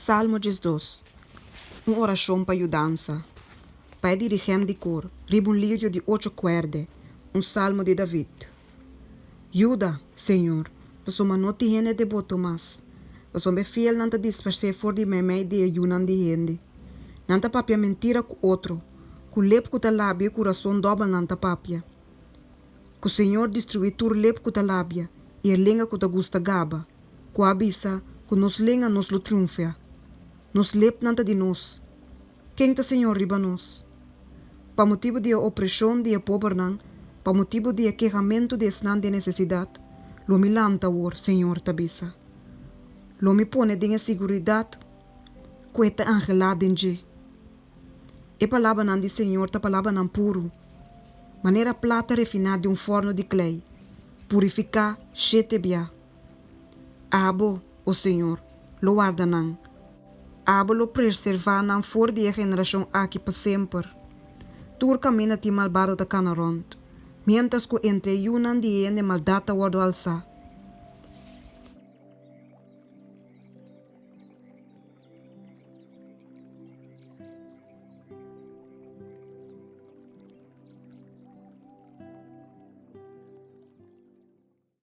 Salmo 12. Un orashon pa yudansa. Pa e dirigent di kor, riba un lirio di ocho kuèrdè, un salmo di David. Yuda, Señor, pasobra no tin hende deboto mas, pasobra e fielnan ta dispersé for di meimei di e yunan di hende. Nan ta papia mentira ku otro, ku lep ku ta labia i kurason dòbel nan ta papia. Ku Señor destruí tur lep ku ta labia i e lenga ku ta gusta gaba, ku a bisa, Ku nos lenga nos lo triunfia. Nos lepnan ta di nos. Ken ta Señor riba nos? Pa motibu di e opreshon di e pobernan, pa motibu di e kehamentu di esnan den nesesidat, lo mi lanta awor, Señor ta bisa. Lo mi pone den e siguridat ku e ta anhelá den dje. E palabranan di Señor ta palabranan puru, manera plata refiná den un fòrnu di klei, purifiká shete bia. Abo, o Señor, lo warda nan. Abo lo preservá nan for di e generashon aki pa semper. Tur kaminda tin malbado ta kana rònt, miéntras ku entre e yunan di hende maldat ta wòrdu alsá.